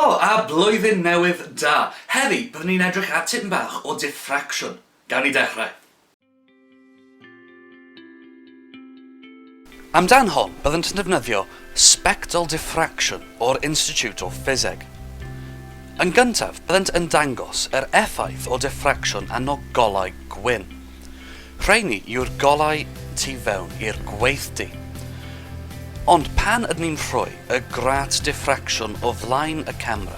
Helo a blwyddyn newydd da! Heddi, byddwn ni'n edrych ar tipyn bach o diffracsiwn. Gawn ni dechrau. Amdan hon, byddant yn defnyddio sbectol diffraction o'r Institute o Ffiseg. Yn gyntaf, byddant yn dangos yr effaith o diffracsiwn arno golau gwyn. Rheini yw'r golau tu fewn i'r gweithdy. Ond pan ydyn ni'n rhoi y grat diffracsiwn o flaen y camera,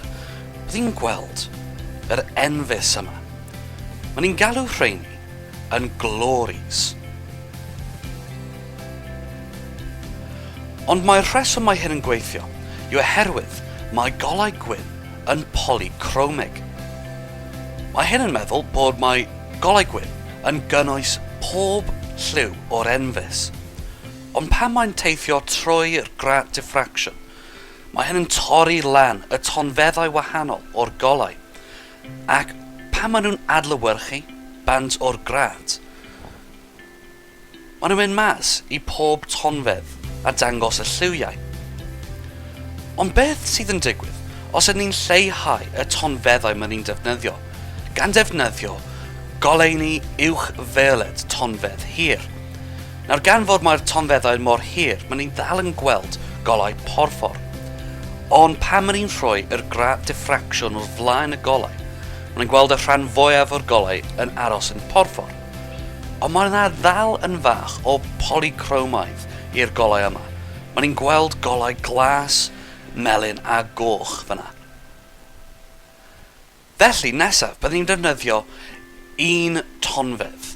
bydd ni'n gweld yr enfys yma. Mae ni'n galw rheini yn glories. Ond mae'r rheswm mae hyn yn gweithio yw oherwydd mae golau gwyn yn polychromig. Mae hyn yn meddwl bod mae golau gwyn yn gynnwys pob lliw o'r enfys. Ond pan mae'n teithio trwy'r grat diffraction, mae hyn yn torri lan y tonfeddau wahanol o'r golau. Ac pan maen nhw'n adlewyrchu bant o'r grat, maen nhw'n mynd mas i pob tonfedd a dangos y lliwiau. Ond beth sydd yn digwydd os ydyn ni'n lleihau y tonfeddau maen ni'n defnyddio, gan defnyddio goleuni uwchfioled tonfedd hir? Nawr gan fod mae'r tonfeddau mor hir, maen ni'n ddal yn gweld golau porffor. Ond pan maen ni'n rhoi yr grat diffracsiwn wrth flaen y golau, maen ni'n gweld y rhan fwyaf o'r golau yn aros yn porffor. Ond mae yna ddal yn fach o polychromaidd i'r golau yma. Maen ni'n gweld golau glas, melyn a goch fyna. Felly, nesaf, byddwn ni'n defnyddio un tonfedd.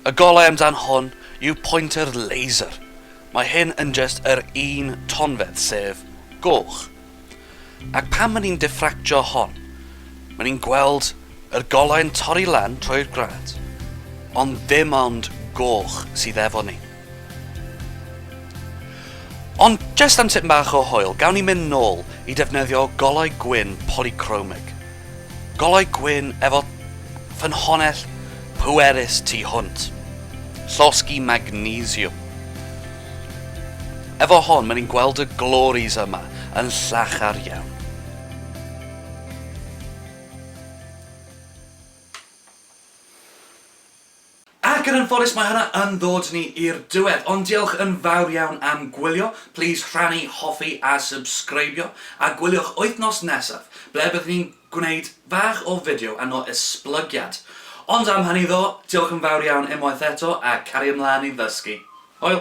Y golau amdan hwn yw pointer laser. Mae hyn yn just yr un tonfedd, sef goch. Ac pan maen ni'n diffractio hon, maen ni'n gweld yr golau'n torri lan trwy'r grat, ond ddim ond goch sydd efo ni. Ond jyst am tipyn bach o hwyl, gawn ni mynd nôl i defnyddio golau gwyn polychromig. Golau gwyn efo ffynhonnell pwerus tu hwnt. Llosgi magnesiwm. Efo hon, mae ni'n gweld y glories yma yn llachar iawn. Ac yn anffodus mae hwnna yn ddod ni i'r diwedd, ond diolch yn fawr iawn am gwylio, plîs rhannu, hoffi a sybsgreibio, a gwyliwch wythnos nesaf ble byddwn ni'n gwneud fach o fideo ano esblygiad. Ond am hynny ddo, diolch yn fawr iawn unwaith eto a cario mlaen i ddysgu. Hwyl!